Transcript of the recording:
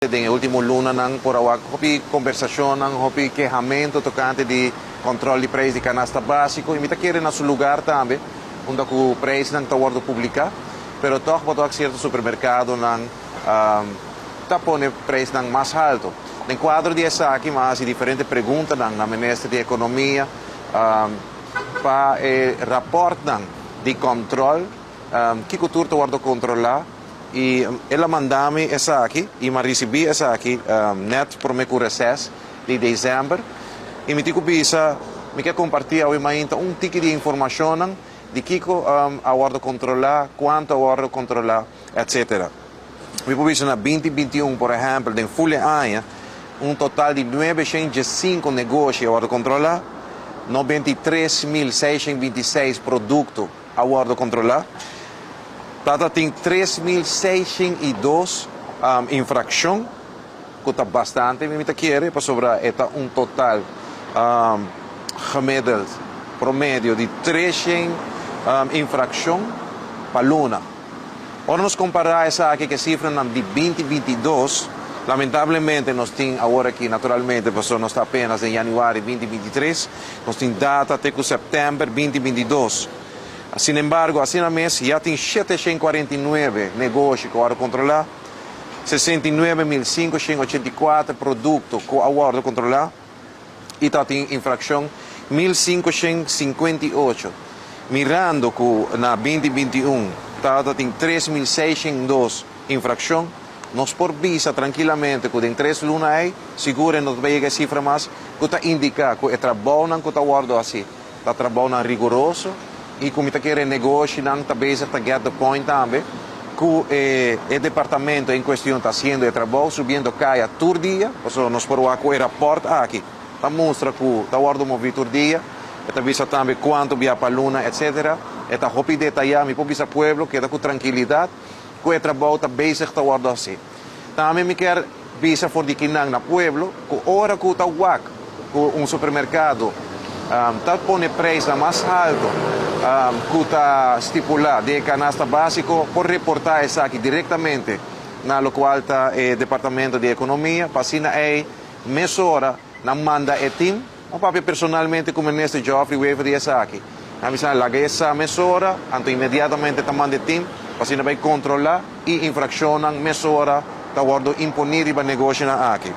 Den e último lunanan por a wak hopi kombersashonnan, hopi kehamentu tokante di kòntròl di preis di kanasta básiko i mi ta kere na su lugar tambe unda ku preisnan ta wòrdu publiká, pero tòg bo ta wak sierto supermerkadonan ta pone preisnan mas haltu. Den kuadro di esaki mi a hasi diferente preguntanan na Minister di Ekonomia pa e rapòrtnan di kòntròl kiko tur ta wòrdu kontrolá. I el a manda mi esaki, i mi a risibí esaki nèt promé ku reses di desèmber. I mi tin ku bisa, mi ke kompartí awe mainta un tiki di informashonnan di kiko a wòrdu kontrolá, kuantu a wòrdu kontrolá, etsetera. Mi por bisa na binti 21, por ehèmpel, den ful e aña, un total di 915 negoshi a wòrdu kontrolá, 93.626 produkto a wòrdu kontrolá. Tata tin 3602 infrakshon, ku ta bastante, mi ta kere, pasobra e ta un total gemiddeld promedio di 300 infrakshon pa luna. Ora nos kompará esaki ku e sifranan di 2022, lamentablemente nos tin awor aki, naturalmente, pasobra nos ta apenas den yanüari 2023, nos tin data te ku sèptèmber 2022. Sin embargo, asina mes ya tin 749 negoshi ku a wòrdu kontrolá, 69.584 produkto ku a wòrdu kontrolá i ta tin infrakshon 1558. Mirando ku na 2021 tabata tin 3602 infrakshon, nos por bisa trankilamente ku den 3 luna ei sigur e no ta yega e sifra mas, ku ta indiká ku e trabounan ku ta wòrdu hasi ta trabounan riguroso i ku mi ta kere negoshinan ta bezig ta get the point tambe ku e departamento en kuestion ta hasiendo e trabou, subiendo kaya tur dia, pasobra nos por wak ku e rapòrt aki ta mustra ku ta wòrdu moví tur dia, e ta bisa tambe kuantu bia pa luna, etsetera. E ta hopi detayá. Mi por bisa pueblo keda ku trankilidat ku e trabou ta bezig ta wòrdu hasí. Tambe mi kier bisa for di kinan na pueblo ku ora ku ta wak ku un supermerkado ta pone preisnan mas haltu ku ta stipulá den e kanasta básiko, por reportá esaki direktamente na lokual ta e Departamento di Ekonomia pa asina ei mesora nan manda e tim. Mi papia personalmente ku Minister Geoffrey Wever di esaki. Nan bisa laga e sa mesora, anto inmediatamente ta manda e tim pa asina bai kontrolá i infrakshonnan mesora ta wòrdu imponí riba negoshinan aki.